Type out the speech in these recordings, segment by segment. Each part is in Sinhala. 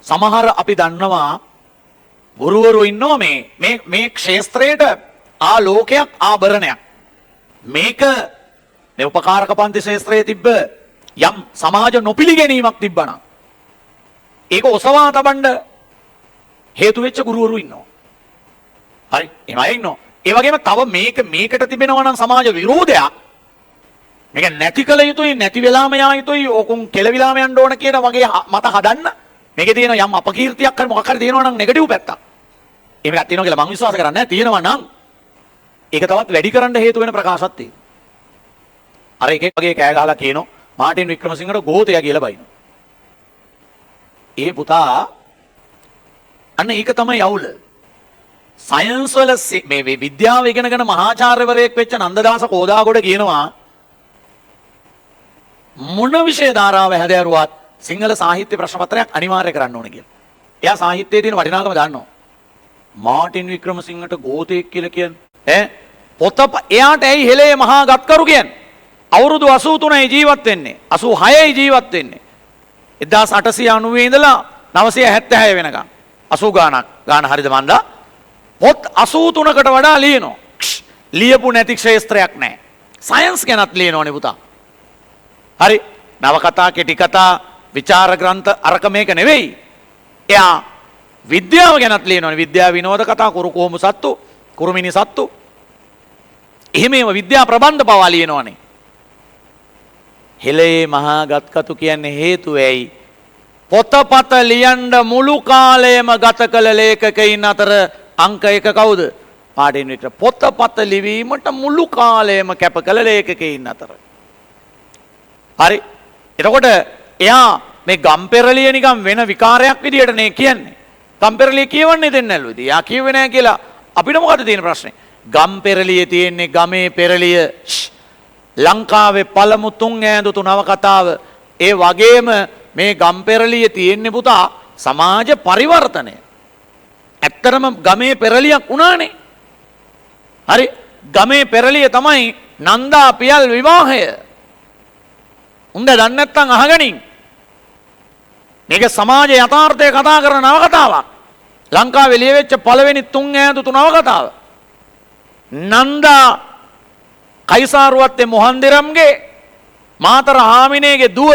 සමහර අපි දන්නවා ගුරුවරු ඉන්නවා මේ මේ මේ ක්ෂේත්‍රයට ආලෝකයක්, ආභරණයක්. මේක මේ උපකාරක පන්ති ක්ෂේත්‍රයේ තිබ්බ යම් සමාජ නොපිළිගැනීමක් තිබ්බනම් ඒක ඔසවා තබන්න හේතු වෙච්ච ගුරුවරු ඉන්නවා. හරි, එහෙම අය ඉන්නවා. ඒ වගේම තව මේකට තිබෙනවා නම් සමාජ විරෝධයක්, මේක නැති කළ යුතුයි, නැති වෙලාම යා යුතුයි, ඕකුන් කෙලවිලාම යන්න ඕන කියන වගේ මත හදන්න මේකේ තියෙන යම් අපකීර්තියක් හරි මොකක් හරි තියෙනවා නම් නෙගටිව් පැත්තක්. එහෙම එකක් තියෙනවා කියලා මං විශ්වාස කරන්නේ නැහැ. තියෙනවා නම් ඒක තවත් වැඩි කරන්න හේතු වෙන ප්‍රකාශයක් තියෙනවා. අර එකෙක් වගේ කෑ ගහලා කියනවා මාටින් වික්‍රමසිංහට ගෝතයා කියලා බයිනවා. ඒ පුතා, අන්න ඒක තමයි අවුල. සයන්ස් වල මේ මේ විද්‍යාව ඉගෙනගෙන මහාචාර්යවරයෙක් වෙච්ච නන්දදාස කෝදාගොඩ කියනවා මොන විෂය ධාරාව හැදෑරුවත් සිංහල සාහිත්‍ය ප්‍රශ්න පත්‍රයක් අනිවාර්ය කරන්න ඕන කියලා. එයා සාහිත්‍යයේ තියෙන වටිනාකම දන්නවා. මාටින් වික්‍රමසිංහට ගෝතෙක් කියලා කියන්නේ, ඈ, පොත එයාට ඇයි හෙලේ මහා ගත්කරු කියන්නේ? අවුරුදු 83 ජීවත් වෙන්නේ, 86 ජීවත් වෙන්නේ. 1890 ඉඳලා 976 වෙනකම් 80 ගාණක්, ගාණ හරිද මන්දා? පොත් 83කට වඩා ලියනවා. ලියපු නැති ක්ෂේත්‍රයක් නැහැ. සයන්ස් ගැනත් ලියනවනේ පුතා. හරි, නවකතා, කෙටි කතා, විචාර ග්‍රන්ථ අරක මේක නෙවෙයි. එයා විද්‍යාව ගැනත් ලියනවනේ. විද්‍යා විනෝද කතා, කුරු කොහොම සත්තු, කුරුමිනි සත්තු, එහෙම ඒවා විද්‍යා ප්‍රබන්ධ පවා ලියනවනේ. හෙළේ මහා ගත්කතු කියන්නේ හේතුව ඇයි? පොතපත ලියන්න මුළු කාලයම ගත කළ ලේඛකයින් අතර අංක 1 කවුද? මාටින් වික්‍රම. පොතපත ලිවීමට මුළු කාලයම කැප කළ ලේඛකයින් අතර. හරි. එතකොට එයා මේ ගම්පෙරළිය නිකන් වෙන විකාරයක් විදියට නේ කියන්නේ. ගම්පෙරළිය කියවන්නේ දෙන්නේ නැල්ලු. ඉතින් එයා කියුවේ නෑ කියලා අපිට මොකද තියෙන ප්‍රශ්නේ? ගම්පෙරළියේ තියෙන්නේ ගමේ පෙරළිය. ලංකාවේ පළමු තුන් ඈඳුතු නවකතාව. ඒ වගේම මේ ගම්පෙරළියේ තියෙන්නේ පුතා සමාජ පරිවර්තනය. ඇත්තටම ගමේ පෙරළියක් වුණානේ. හරි, ගමේ පෙරළිය තමයි නන්දා පියල් විවාහය. උන්ද දන්නේ නැත්නම් අහගනින්. මේක සමාජ යථාර්ථය කතා කරන නවකතාවක්. ලංකාවේ ලියවෙච්ච පළවෙනි තුන් ඈඳුතු නවකතාව. නන්දා කයිසාරුවත්තේ මොහන්දිරම්ගේ මාතර හාමිනේගේ දුව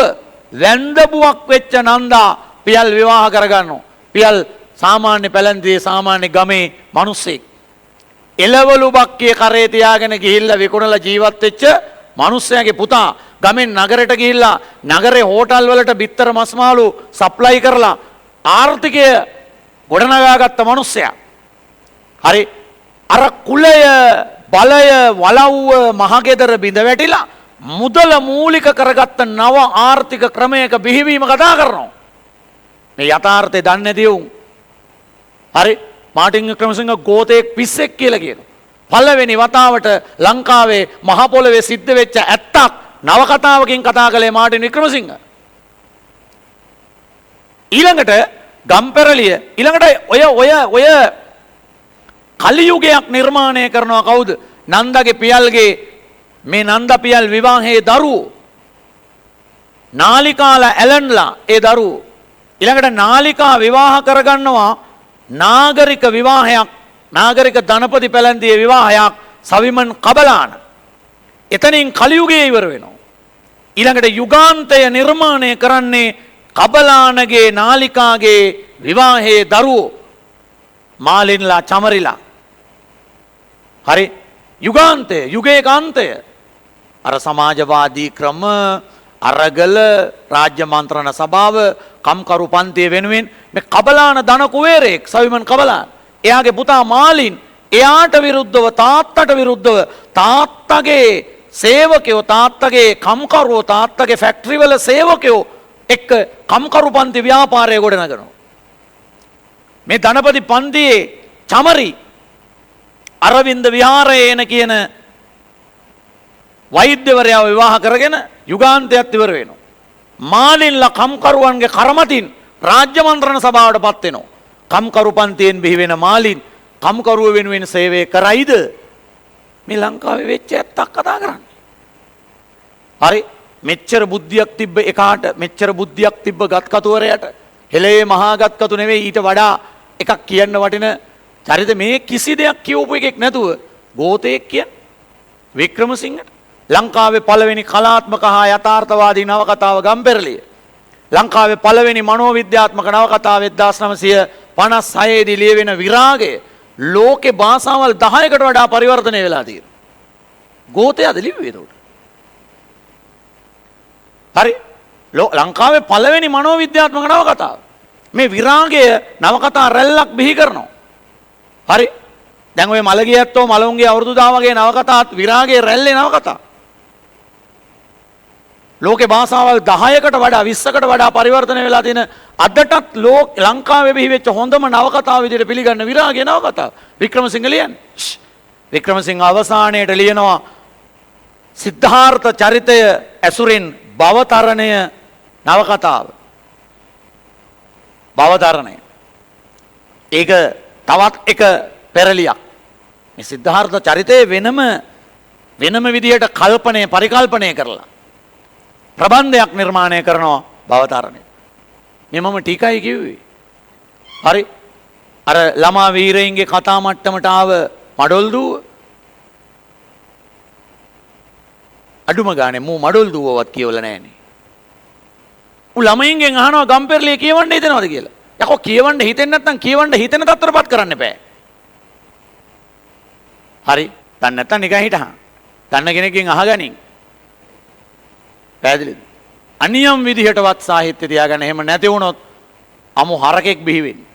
වැන්දබුවක් වෙච්ච නන්දා පියල් විවාහ කරගන්නවා. පියල් සාමාන්‍ය පැලැන්තියේ සාමාන්‍ය ගමේ මිනිස්සෙක්. එළවලු බක්කිය කරේ තියාගෙන ගිහිල්ලා විකුණලා ජීවත් වෙච්ච මිනිස්සයාගේ පුතා ගමෙන් නගරයට ගිහිල්ලා නගරේ හෝටල් වලට බිත්තර මස් මාළු සප්ලයි කරලා ආර්ථිකය ගොඩනගාගත්ත මිනිස්සයා. හරි, අර කුලය, බලය, වලව්ව, මහගෙදර බිඳ වැටිලා මුදල මූලික කරගත්ත නව ආර්ථික ක්‍රමයක බිහිවීම කතා කරනවා. මේ යථාර්ථය දන්නේ නැති උන්. හරි, මාටින් වික්‍රමසිංහ ගෝතෙක් පිස්සෙක් කියලා කියනවා. පළවෙනි වතාවට ලංකාවේ මහ පොළවේ සිද්ධ වෙච්ච ඇත්තක් නවකතාවකින් කතා කළේ මාටින් වික්‍රමසිංහ. ඊළඟට ගම්පෙරළිය, ඊළඟට ඔය ඔය ඔය කලියුගයක් නිර්මාණය කරනවා කවුද? නන්දගේ පියල්ගේ මේ නන්ද පියල් විවාහයේ දරුවෝ, නාලිකාලා ඇලන්ලා ඒ දරුවෝ. ඊළඟට නාලිකා විවාහ කරගන්නවා නාගරික විවාහයක්, නාගරික ධනපති පැලැන්තියේ විවාහයක් සවිමන් කබලාන. එතනින් කලියුගය ඉවර වෙනවා. ඊළඟට යුගාන්තය නිර්මාණය කරන්නේ කබලානගේ නාලිකාගේ විවාහයේ දරුවෝ මාලින්ලා චමරිලා. හරි, යුගාන්තය, යුගයක අන්තය. අර සමාජවාදී ක්‍රම, අරගල, රාජ්‍ය මන්ත්‍රණ සභාව, කම්කරු පන්තිය වෙනුවෙන් මේ කබලාන ධන කුවේරයෙක් සවිමන් කබලාන. එයාගේ පුතා මාලින් එයාට විරුද්ධව, තාත්තට විරුද්ධව, තාත්තගේ සේවකයෝ, තාත්තගේ කම්කරුවෝ, තාත්තගේ ෆැක්ටරි වල සේවකයෝ එක්ක කම්කරු පන්ති ව්‍යාපාරය ගොඩනගනවා. මේ ධනපති පන්තියේ චමරි අරවින්ද විහාරයේ එන කියන වෛද්‍යවරයාව විවාහ කරගෙන යුගාන්තයත් ඉවර වෙනවා. මාලින්ලා කම්කරුවන්ගේ කරමතින් රාජ්‍ය මන්ත්‍රණ සභාවට පත් වෙනවා. කම්කරු පන්තියෙන් බිහි වෙන මාලින් කම්කරුව වෙනුවෙන් සේවය කරයිද? මේ ලංකාවේ වෙච්ච ඇත්තක් කතා කරන්නේ. හරි, මෙච්චර බුද්ධියක් තිබ්බ එකාට, මෙච්චර බුද්ධියක් තිබ්බ ගත්කතුවරයාට හෙළේ මහාගත්කතු නෙවෙයි, ඊට වඩා එකක් කියන්න වටින චරිත. මේ කිසි දෙයක් කියවපු එකෙක් නැතුව ගෝතයෙක් කියන්නේ වික්‍රමසිංහට. ලංකාවේ පළවෙනි කලාත්මක හා යථාර්ථවාදී නවකතාව ගම්පෙරළිය. ලංකාවේ පළවෙනි මනෝවිද්‍යාත්මක නවකතාව 1956 දී ලියවෙන විරාගය ලෝකේ භාෂාවල් 10කට වඩා පරිවර්තනය වෙලා තියෙනවා. ගෝතයාද ලිව්වේ එතකොට? හරි, ලංකාවේ පළවෙනි මනෝවිද්‍යාත්මක නවකතාව. මේ විරාගය නවකතා රැල්ලක් බිහි කරනවා. හරි, දැන් ඔය මළගිය ඇත්තෝ මලවුන්ගේ අවුරුදු 10 වගේ නවකතාත් විරාගයේ රැල්ලේ නවකතා. ලෝකේ භාෂාවල් 10කට වඩා 20කට වඩා පරිවර්තනය වෙලා තියෙන අදටත් ලංකාවේ බිහි වෙච්ච හොඳම නවකතාව විදිහට පිළිගන්න විරාගයේ නවකතාව. වික්‍රමසිංහ ලියන්නේ. වික්‍රමසිංහ අවසානයේට ලියනවා සිද්ධාර්ථ චරිතය ඇසුරින් භවතරණය නවකතාව. භවතරණය. ඒක තවත් එක පෙරලියක්. මේ සිද්ධාර්ථ චරිතය වෙනම වෙනම විදිහට කල්පනය පරිකල්පනය කරලා ප්‍රබන්ධයක් නිර්මාණය කරනවා භවතරණය. මේ මම ටිකයි කිව්වේ. හරි, අර ළමා වීරයින්ගේ කතා මට්ටමට ආව මඩොල් දුව, අඩුම ගානේ මූ මඩොල් දුවවත් කියවලා නෑනේ. ඌ ළමයින්ගෙන් අහනවා ගම්පෙරළිය කියවන්න හිතෙනවද කියලා. යකෝ කියවන්න හිතෙන්නේ නැත්නම් කියවන්න හිතෙන තත්ත්වයටපත් කරන්න එපා. හරි, දන්නේ නැත්නම් නිකන් හිටහන්. දන්න කෙනෙක්ගෙන් අහගනින්. පැහැදිලිද? අනියම් විදිහටවත් සාහිත්‍ය තියාගන්න. එහෙම නැති වුණොත් අමු හරකෙක් බිහි වෙන්නේ.